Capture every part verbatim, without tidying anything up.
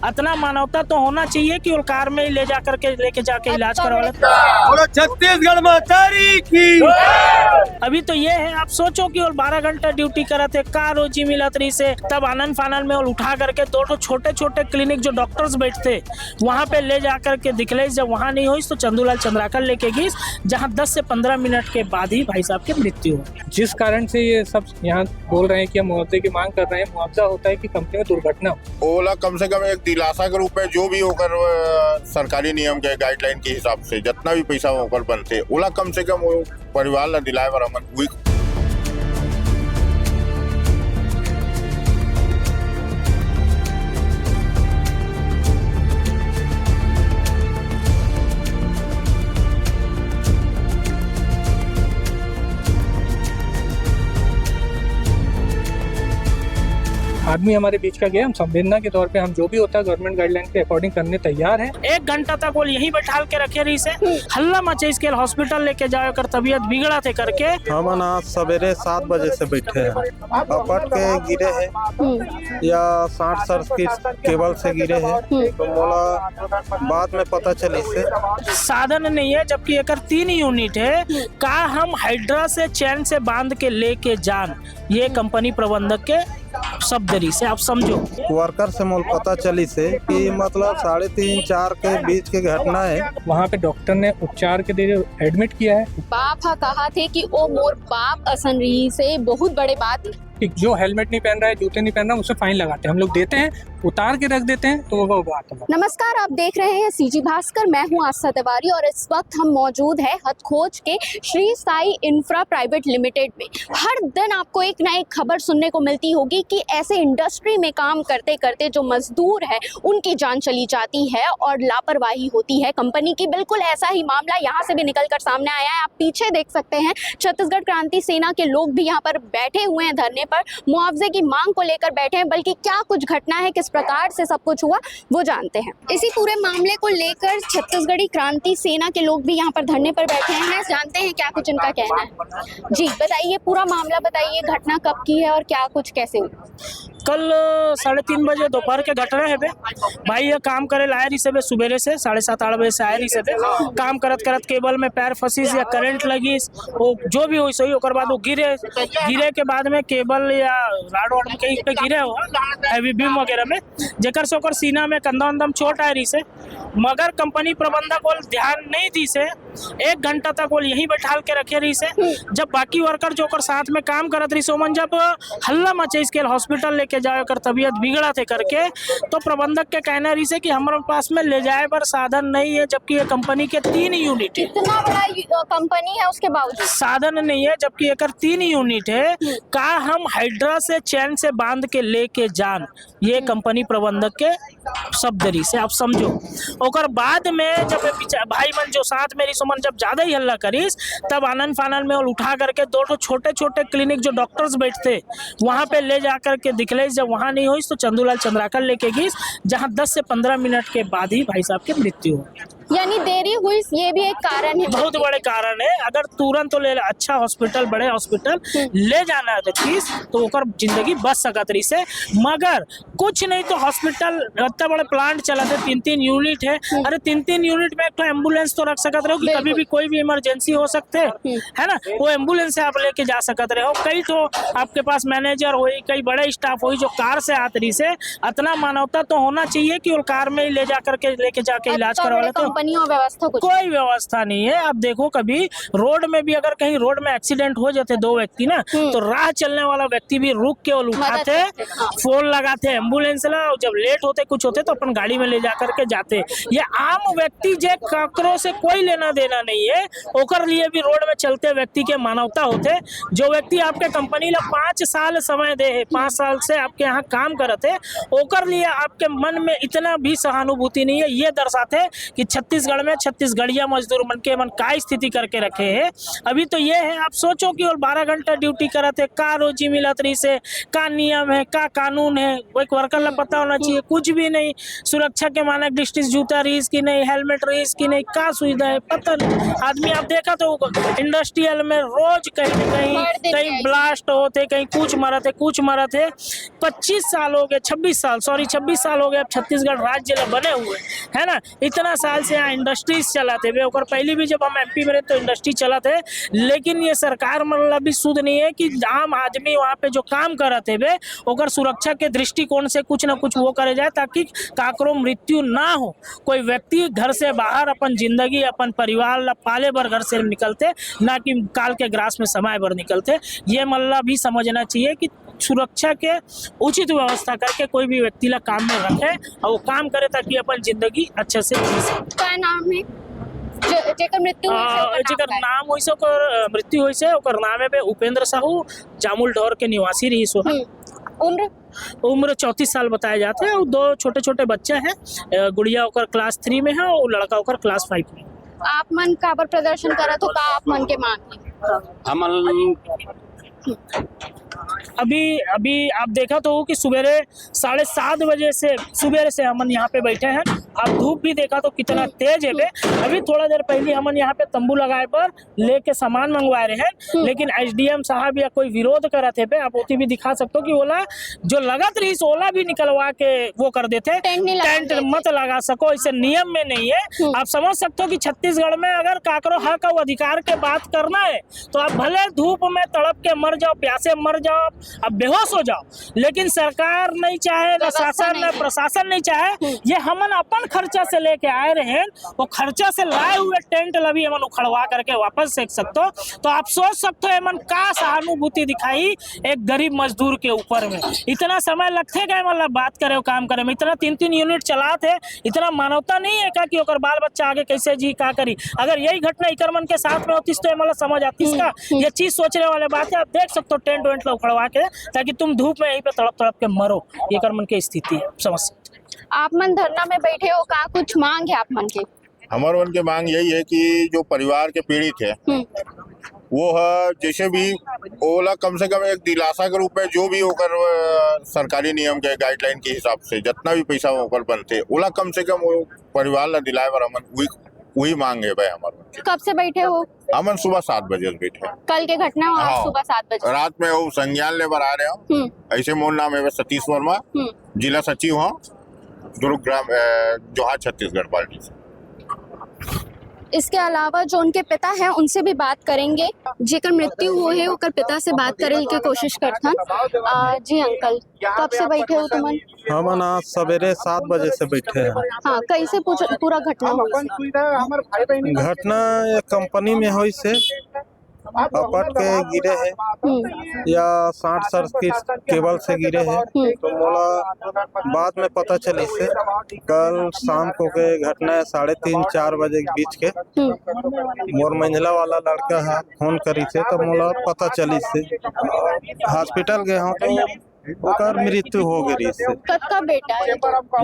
अतना मानवता तो होना चाहिए कि वो कार में ही ले जा करके, लेके जाके इलाज करवा लेते। बोलो छत्तीसगढ़ महतारी की। अभी तो ये है, आप सोचो कि वो बारह घंटा ड्यूटी करत हे, का रोजी मिलत रहिसे, तब आनन फानन में वो उठा करके दो ठो छोटे छोटे क्लिनिक जो डॉक्टर्स बैठते, वहाँ पे ले जा करके दिखले। जब वहाँ नहीं होइस तो चंदूलाल चंद्राकर लेके गिस, जहाँ दस से पन्द्रह मिनट के बाद ही भाई साहब की मृत्यु हो। जिस कारण से ये सब यहाँ बोल रहे हैं कि हम मुआवजे की मांग कर रहे हैं, मुआवजा होता है कि कंपनी में दुर्घटना हो। ओला कम से कम एक दिलासा के रूप में जो भी ओकर, अ, सरकारी नियम के गाइडलाइन के हिसाब से जितना भी पैसा ओकर बनथे, ओला कम से कम वो परिवार ला दिलाए बर हमन उही। आदमी हमारे बीच का गया, हम संवेदना के तौर पे हम जो भी होता है गवर्नमेंट गाइडलाइन के अकॉर्डिंग करने तैयार हैं। एक घंटा तक वो यहीं बैठाल के रखे रहिसे, हल्ला मचाइस के हॉस्पिटल लेके जाओ, एकर तबीयत बिगड़त हे करके। हमन आज सवेरे सात बजे से बैठे हैं, अपट के गिरे हैं या शॉर्ट सर्किट केबल से गिरे हैं, तो मोला बाद में पता चलिस हे। साधन नहीं है, जबकि एकर तीन यूनिट है। का हम हाइड्रा से चैन से बांध के लेके जान, ये कंपनी प्रबंधक के शब्द रहिसे, आप समझो। वर्कर से मोला पता चलिस हे कि मतलब साढ़े तीन, चार के बीच के घटना है। वहाँ पे डॉक्टर ने उपचार के लिए एडमिट किया है। बाप ह कहा थे कि ओ मोर बाप असन रहिसे, बहुत बड़े बात। कि जो हेलमेट नहीं पहन रहा है, जूते नहीं पहन रहा है, उसे फाइन लगाते हैं हम लोग, देते हैं, उतार के रख देते हैं, तो वो बात है। नमस्कार, आप देख रहे हैं सीजी भास्कर, मैं हूं आस्था तिवारी और इस वक्त हम मौजूद हैं हथखोज के Shri Sai infra private limited में। हर दिन आपको एक ना एक खबर सुनने को मिलती होगी कि ऐसे इंडस्ट्री में काम करते करते जो मजदूर हैं, उनकी जान चली जाती है और लापरवाही होती है कंपनी की। बिल्कुल ऐसा ही मामला यहाँ से भी निकल कर सामने आया है। आप पीछे देख सकते हैं, छत्तीसगढ़ क्रांति सेना के लोग भी यहाँ पर बैठे हुए हैं धरने पर, मुआवजे की मांग को लेकर बैठे हैं, बल्कि क्या कुछ घटना है, किस प्रकार से सब कुछ हुआ, वो जानते हैं। इसी पूरे मामले को लेकर छत्तीसगढ़ी क्रांति सेना के लोग भी यहाँ पर धरने पर बैठे हैं, जानते हैं क्या कुछ इनका कहना है। जी बताइए, पूरा मामला बताइए, घटना कब की है और क्या कुछ कैसे हुआ? कल साढ़े तीन बजे दोपहर के घटना है बे। भाई ये काम करे लाए रहिसे बे, सुबेरे से साढ़े सात आठ बजे से आए रहिसे बे। काम करत करत केबल में पैर फंसिस या करंट लगिस, वो जो भी होइस होही, ओकर बाद वो गिरे, गिरे के बाद में केबल या राड वाड में कहीं पे गिरे हो, हैवी बीम वगैरह में, जेकर से ओकर सीना में, कंधा उंधा में चोट आए रहिसे, मगर कंपनी प्रबंधक ओला ध्यान नहीं दिसे। एक घंटा तक ओला यहीं बैठाल के रखे रहिसे। जब बाकी वर्कर जो ओकर साथ में काम करत रहिसे, ओमन जब हल्ला मचाइस के हॉस्पिटल लेके जाओ, एकर तबीयत बिगड़त हे करके, तो प्रबंधक के कहना रहिसे कि हमर पास में ले जाए बर साधन नहीं है, जबकि ये कंपनी के तीन यूनिट है। इतना बड़ा यू-, अ, कंपनी है, उसके बावजूद। साधन नहीं है, जबकि एकर तीन यूनिट है। का हम हाइड्रा से चैन से बांध के लेके जान, ये कंपनी प्रबंधक के शब्द रहिसे, आप समझो। ओकर बाद में जब ये बिचा-, भाई मन जो साथ में रहिस, ओमन जब ज्यादा ही हल्ला करिस, तब आनन फानन में ओला उठा करके दो ठो छोटे-छोटे क्लिनिक जो डॉक्टर्स बैठते, वहां पे ले जा करके दिखले। जब वहां नहीं होइस, तो चंदूलाल चंद्राकर लेके गिस, जहां दस से पन्द्रह मिनट के बाद ही भाई साहब की मृत्यु हो गई। यानी देरी हुई, ये भी एक कारण है। बहुत बड़े कारण है। अगर तुरंत ले, अच्छा हॉस्पिटल, बड़े हॉस्पिटल हम्म। ले जाना रहिस, तो ओकर जिंदगी बच सकत रहिसे, मगर कुछ नहीं तो हॉस्पिटल, इतना बड़ा प्लांट चलत हे, तीन तीन यूनिट है। हम्म। अरे, तीन तीन यूनिट में एक ठो एम्बुलेंस तो रख सकत रहो कि बिल्कुल। कभी भी कोई भी इमरजेंसी हो सकते है, हम्म। है ना, वो एम्बुलेंस से आप लेके जा सकत रहो। कई ठो आपके पास मैनेजर होई, कई बड़े स्टाफ होई जो कार से आत रहिसे। अतना मानवता तो होना चाहिए कि वो कार में ही ले जा करके, लेके जाके अब इलाज तो करवा बड़े लेते हो। कंपनी और व्यवस्था कुछ कोई व्यवस्था नहीं है। आप देखो, कभी रोड में भी अगर कहीं रोड में एक्सीडेंट हो जाते दो व्यक्ति ना, हम्म। तो राह चलने वाला व्यक्ति भी रुक के वो मदद उठाते, करते, हाँ। फोन लगाते एम्बुलेंस ला, और जब लेट होते कुछ होते तो अपन गाड़ी में ले जा करके जाते। ये आम व्यक्ति जे काकरो से कोई लेना देना नहीं है, ओकर लिए भी रोड में चलते व्यक्ति के मानवता होते। जो व्यक्ति आपके कंपनी ला पाँच साल समय दे है, पाँच साल से आपके यहाँ काम करत है, ओकर लिए आपके मन में इतना भी सहानुभूति नहीं है, ये दर्शाते कि छत्तीस छत्तीसगढ़ में छत्तीसगढ़िया मजदूर मन के मन का स्थिति करके रखे हे। अभी तो ये है, आप सोचो कि वो बारह घंटा ड्यूटी करत हे, का रोजी मिलत रहिस हे, का नियम है, का कानून है, वो एक वर्कर ला पता होना चाहिए। कुछ भी नहीं। सुरक्षा के मानक दृष्टि से जूता रहिस कि नहीं, हेलमेट रहिस कि नहीं, का सुविधा है, पता नहीं। आदमी आप देखा तो इंडस्ट्रियल में रोज कहीं ना कहीं, कहीं ब्लास्ट होते, कहीं कुछ मरत है, कुछ मरत है। पच्चीस साल हो गए, छब्बीस साल, सॉरी, छब्बीस साल हो गए अब छत्तीसगढ़ राज्य ला बने हुए, है ना? इतना साल से यहाँ इंडस्ट्रीज चलत हेबे, ओकर पहली भी जब हम एमपी में रहे तो इंडस्ट्री चलत हे, लेकिन ये सरकार मन ला भी सुध नहीं है कि आम आदमी वहाँ पे जो काम करत हेबे, ओकर सुरक्षा के दृष्टिकोण से कुछ ना कुछ वो करे जाए, ताकि काकरो मृत्यु ना हो। कोई व्यक्ति घर से बाहर अपन जिंदगी, अपन परिवार ला पाले बर घर से निकलते, ना कि काल के ग्रास में समाए बर निकलते। ये मन ला भी समझना चाहिए कि सुरक्षा के उचित व्यवस्था करके कोई भी व्यक्ति ला काम में रखे और वो काम करे, ताकि अपन जिंदगी अच्छे से जी सके। का नाम है? जे-, जेकर मृत्यु होइस हे, ओकर नाम का है? नाम होइस हे, ओकर, अ, मृत्यु होइस हे, ओकर नाम है बे उपेंद्र साहू, जामुल ढोर के निवासी रहिस हे। हम्म। उम्र? उम्र चौंतीस साल बताया जाता है और दो छोटे-छोटे बच्चे हैं। अ, गुड़िया ओकर क्लास थ्री में है और लड़का ओकर क्लास फ़ाइव में। आप मन काबर प्रदर्शन करत हो? का आप मन के मांग है? हमन अभी, अभी आप देखा तो हो कि सुबेरे साढ़े सात बजे से, सुबेरे से हमन यहाँ पे बैठे हैं। आप धूप भी देखा तो कितना तेज है बे। अभी थोड़ा देर पहले हमन यहाँ पे तंबू लगाए बर लेके सामान मंगवाए रहे हैं, लेकिन एसडीएम साहब या कोई विरोध करत है बे, आप ओती भी दिखा सकते हो कि ओला जो लगत रही ओला भी निकलवा के वो कर देते। टेंट नहीं लगा टेंट देते। मत लगा सको, इसे नियम में नहीं है। आप समझ सकते हो कि छत्तीसगढ़ में अगर काकरो हक और अधिकार के बात करना है तो आप भले धूप में तड़प के मर जाओ, प्यासे मर जाओ, अब बेहोश हो जाओ, लेकिन सरकार नहीं चाहे, ना शासन, ना प्रशासन नहीं चाहे। ये हमन अपन खर्चा से लेके आए रहे, वो खर्चा से लाए हुए टेंट ला भी हमन उखड़वा करके वापस फेंक सकते हो। तो आप सोच सकते हो, एमन का सहानुभूति दिखाई एक गरीब मजदूर के ऊपर में। इतना समय लगथे का एमन ला बात करे, काम करे में? इतना तीन तीन यूनिट चलात हे, इतना मानवता नहीं है का कि ओकर बाल बच्चा आगे कैसे जी, का करी? अगर यही घटना इकर मन के साथ में होतीस तो एमन ला समझ आतीस का? ये चीज सोचने वाले बात है। आप देख सकते हो टेंट वेंट ला उखड़वा के, ताकि तुम धूप में यहीं पे तड़प तड़प के मरो। ये कर मन के स्थिति है, समझ सकते हो। आप मन धरना में बैठे हो, का कुछ मांग है आप मन के? हमर मन के मांग यही है कि जो परिवार के पीड़ित है, हम्म। वो है जैसे भी ओला कम से कम एक दिलासा के रूप में जो भी ओकर, अ, सरकारी नियम के गाइडलाइन के हिसाब से जितना भी पैसा ओकर बनते, ओला कम से कम वो परिवार ला दिलाए बर हमन वही, वही मांग है भाई हमर मन के। कब से बैठे हो? हमन सुबह सात बजे से बैठे हैं। कल के घटना हुआ हाँ। सुबह सात बजे। रात में वो संज्ञान ले बर आ रहे हो। हम्म। ऐसे मोर नाम है सतीश वर्मा, हम्म। जिला सचिव हूँ दुर्ग ग्राम, अ, जोहार छत्तीसगढ़ पार्टी से। इसके अलावा जो उनके पिता हैं, उनसे भी बात करेंगे। जेकर मृत्यु हुई है, ओकर पिता से बात करे के कोशिश करथन। अ, जी अंकल, कब से बैठे हो तुमन? हमन आज सवेरे सात बजे से बैठे हैं। हाँ, कैसे पूछ-, पूरा घटना हुई? घटना एक कंपनी में होइस हे, अपट के गिरे हे हम्म। या शॉर्ट सर्किट केबल से गिरे हे। हम्म। तो मोला बाद में पता चलिस हे, कल शाम को के घटना है, साढ़े तीन चार बजे के बीच के। हम्म। मोर मंझला वाला लड़का है, फोन करिस हे तो मोला पता चलिस हे। हॉस्पिटल गए हूँ तो ओकर मृत्यु हो गए रहिस हे। कतका बेटा है?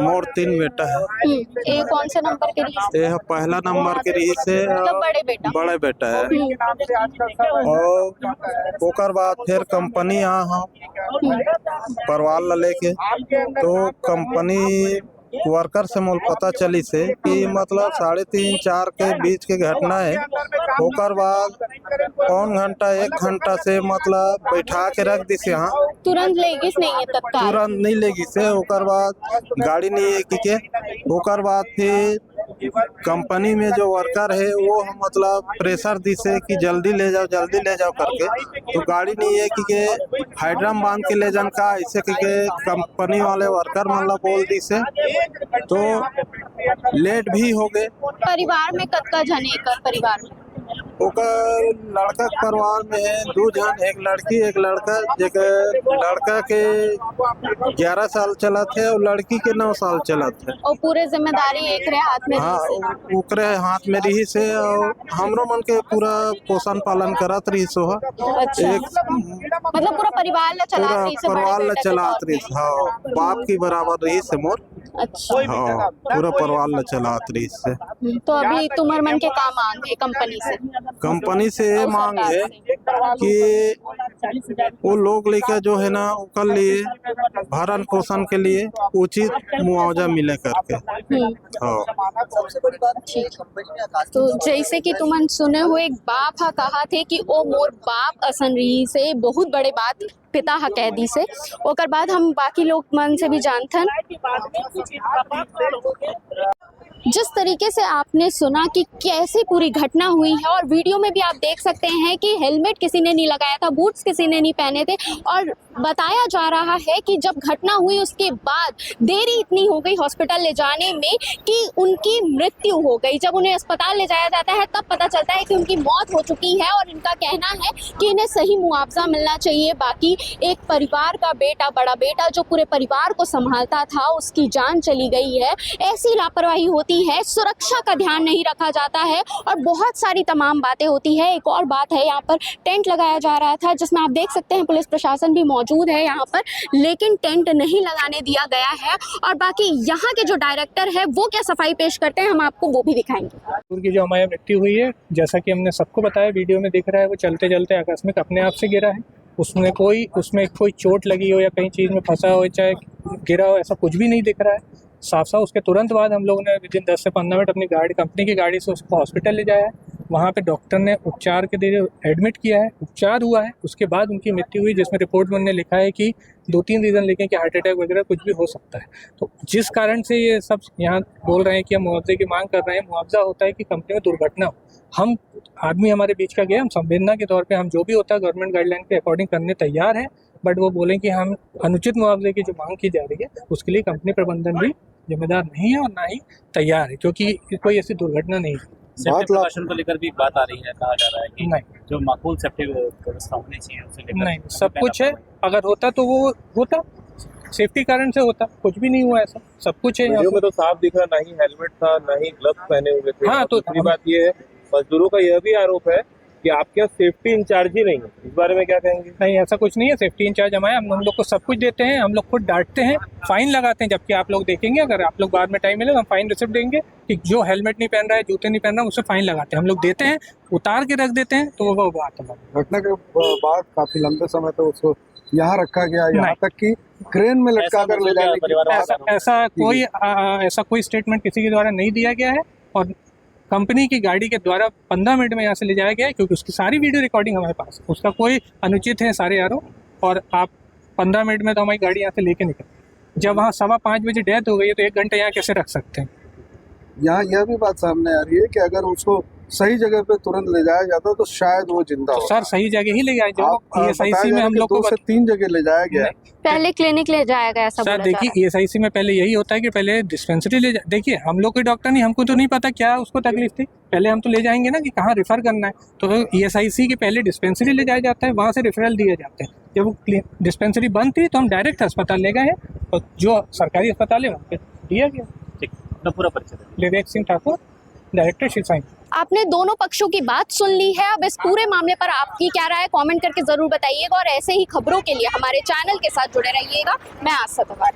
मोर तीन बेटा है। हम्म, ये कौन से नंबर के रहिस? ये ह पहला नंबर के रहिस हे, मतलब बड़े बेटा? बड़े बेटा है। हम्म। और ओकर बाद फिर कंपनी आ हम हम्म। परवार ला लेके, तो कंपनी वर्कर से मोल पता चलिस हे कि मतलब साढ़े तीन चार के बीच के घटना है। ओकर बाद पौन घंटा एक घंटा से मतलब बैठा के रख दिस यहाँ। तुरंत ले गिस नहीं है तत्काल? तुरंत नहीं ले गिस हे। ओकर बाद गाड़ी नहीं है कि के, ओकर बाद फिर कंपनी में जो वर्कर है वो मतलब प्रेशर दिस हे कि जल्दी ले जाओ, जल्दी ले जाओ करके। तो गाड़ी नहीं है कि के हाइड्रम बांध के ले जान का, ऐसे करके कंपनी वाले वर्कर मन ला बोल दिस हे, तो लेट भी हो गए। परिवार में कतका झन एकर परिवार में? ओकर लड़का के परिवार में है दू झन, एक लड़की, एक लड़का। जेकर लड़का के ग्यारह साल चलत है और लड़की के नौ साल चलत है। और पूरे जिम्मेदारी एकरे हाथ में हाँ, रहिस हे? ओकरे हाथ में रहिस हे और हमरो मन के पूरा पोषण पालन करत रहिस हे। अच्छा। एक मतलब पूरा परिवार ला चलात पूरा रहिस हे, बड़े परिवार ला बेटा के चलात तौर पे। रहिस, हाँ, बाप के बराबर रहिस हे मोर। अच्छा। हाँ, पूरा परिवार ला चलात रहिस हे। हम्म, तो अभी तुम्हर मन के का मांग हे कंपनी से? कंपनी से ये मांग हे कि वो लोग लेकर जो है ना, ओकर लिए भरण पोषण के लिए उचित मुआवजा मिले करके। हम्म। हाँ। ठीक। तो जैसे कि तुमन सुने हो, एक बाप हा कहा थे कि ओ मोर बाप असन रहिस हे, बहुत बड़े बात पिता हा कह दिस हे। ओकर बाद हम बाकी लोग मन से भी जानथन। जिस तरीके से आपने सुना कि कैसे पूरी घटना हुई है, और वीडियो में भी आप देख सकते हैं कि हेलमेट किसी ने नहीं लगाया था, बूट्स किसी ने नहीं पहने थे, और बताया जा रहा है कि जब घटना हुई, उसके बाद देरी इतनी हो गई हॉस्पिटल ले जाने में कि उनकी मृत्यु हो गई। जब उन्हें अस्पताल ले जाया जाता है, तब पता चलता है कि उनकी मौत हो चुकी है, और इनका कहना है कि इन्हें सही मुआवजा मिलना चाहिए। बाकी एक परिवार का बेटा, बड़ा बेटा, जो पूरे परिवार को संभालता था, उसकी जान चली गई है। ऐसी लापरवाही होती है, सुरक्षा का ध्यान नहीं रखा जाता है, और बहुत सारी तमाम बातें होती है। एक और बात है, यहाँ पर टेंट लगाया जा रहा था, जिसमें आप देख सकते हैं पुलिस प्रशासन भी मौजूद है यहाँ पर, लेकिन टेंट नहीं लगाने दिया गया है। और बाकी यहाँ के जो डायरेक्टर है, वो क्या सफाई पेश करते हैं, हम आपको वो भी दिखाएंगे। उनकी जो हमारे मृत्यु हुई है, जैसा कि हमने सबको बताया, वीडियो में दिख रहा है, वो चलते चलते आकस्मिक अपने आप से गिरा है। उसमें कोई, उसमें कोई चोट लगी हो या कहीं चीज़ में फंसा हो, चाहे गिरा हो, ऐसा कुछ भी नहीं दिख रहा है। साफ साफ उसके तुरंत बाद हम लोगों ने विदिन दस से पन्द्रह मिनट अपनी गाड़ी, कंपनी की गाड़ी से उसको हॉस्पिटल ले जाया है। वहाँ पे डॉक्टर ने उपचार के लिए एडमिट किया है, उपचार हुआ है, उसके बाद उनकी मृत्यु हुई, जिसमें रिपोर्ट में उन्होंने लिखा है कि दो तीन रीज़न लिखे कि हार्ट अटैक वगैरह कुछ भी हो सकता है। तो जिस कारण से ये सब यहाँ बोल रहे हैं कि हम मुआवजे की मांग कर रहे हैं, मुआवजा होता है कि कंपनी में दुर्घटना हो। हम, आदमी हमारे बीच का गया, हम संवेदना के तौर पे हम जो भी होता है गवर्नमेंट गाइडलाइन के अकॉर्डिंग करने तैयार हैं, बट वो बोले कि हम अनुचित मुआवजे की जो मांग की जा रही है, उसके लिए कंपनी प्रबंधन भी जिम्मेदार नहीं है और ना ही तैयार है, क्योंकि कोई ऐसी दुर्घटना नहीं है। सेफ्टी प्रिकॉशन को लेकर भी बात आ रही है, कहा जा रहा है कि नहीं। जो माकूल सेफ्टी व्यवस्था होनी चाहिए, उसे लेकर नहीं, सब कुछ है। अगर होता तो वो होता, सेफ्टी कारण से होता, कुछ भी नहीं हुआ ऐसा, सब कुछ है। वीडियो में तो साफ दिख रहा, ना ही हेलमेट था, ना ही ग्लव्स पहने हुए थे। हाँ, तो दूसरी बात ये है, मजदूरों का यह भी आरोप है कि आपके यहाँ सेफ्टी इंचार्ज ही नहीं है, इस बारे में क्या कहेंगे? नहीं, ऐसा कुछ नहीं है। सेफ्टी इंचार्ज हमारे, हम, हम लोग को सब कुछ देते हैं, हम लोग खुद डांटते हैं, फाइन लगाते हैं। जबकि आप लोग देखेंगे, अगर आप लोग बाद में टाइम मिलेगा, हम फाइन रिसिप्ट देंगे कि जो हेलमेट नहीं पहन रहा है, जूते नहीं पहन रहा है, उसे फाइन लगाते हैं, हम लोग देते हैं, उतार के रख देते हैं, तो वो बात है। घटना के ब-, बाद काफी लंबे समय तक उसको यहाँ रखा गया, यहाँ तक कि क्रेन में लटका कर ले जाने की बात। ऐसा, ऐसा कोई, आ, ऐसा कोई स्टेटमेंट किसी के द्वारा नहीं दिया गया है, और कंपनी की गाड़ी के द्वारा पन्द्रह मिनट में यहाँ से ले जाया गया है, क्योंकि उसकी सारी वीडियो रिकॉर्डिंग हमारे पास है। उसका कोई अनुचित है सारे आरोप, और आप पन्द्रह मिनट में तो हमारी गाड़ी यहाँ से लेके निकल गए। जब वहाँ सवा पाँच बजे डेथ हो गई है, तो एक घंटे यहाँ कैसे रख सकते हैं? यहाँ यह भी बात सामने आ रही है कि अगर उसको सही जगह पे तुरंत ले जाया जाता तो शायद वो जिंदा तो होता। सर, सही जगह ही ले जाए, जो आप, आ, ईएसआईसी बताया में जा रहा हम है कि लोग को दो से बत- तीन जगह ले जाया गया है। नहीं। पहले क्लिनिक ले जाया गया, ऐसा सर, बोला जा देखिए, रहा है। ईएसआईसी में पहले यही होता है कि पहले डिस्पेंसरी ले जा-, देखिए, हम लोग के डॉक्टर नहीं, हमको तो नहीं पता क्या उसको तकलीफ थी। पहले हम तो ले जाएंगे ना कि कहाँ रेफर करना है, तो ईएसआईसी के पहले डिस्पेंसरी ले जाया जाता है, वहाँ से रेफरल दिए जाते हैं। जब वो क्लि-, डिस्पेंसरी बंद थी, तो हम डायरेक्ट अस्पताल ले गए हैं, और जो सरकारी अस्पताल है, वहाँ पे दिया गया। ठीक, अपना पूरा परिचय दें। विवेक सिंह ठाकुर, डायरेक्टर शिव साई। आपने दोनों पक्षों की बात सुन ली है। अब इस पूरे मामले पर आपकी क्या राय है, कमेंट करके जरूर बताइएगा, और ऐसे ही खबरों के लिए हमारे चैनल के साथ जुड़े रहिएगा। मैं आस्था तिवारी।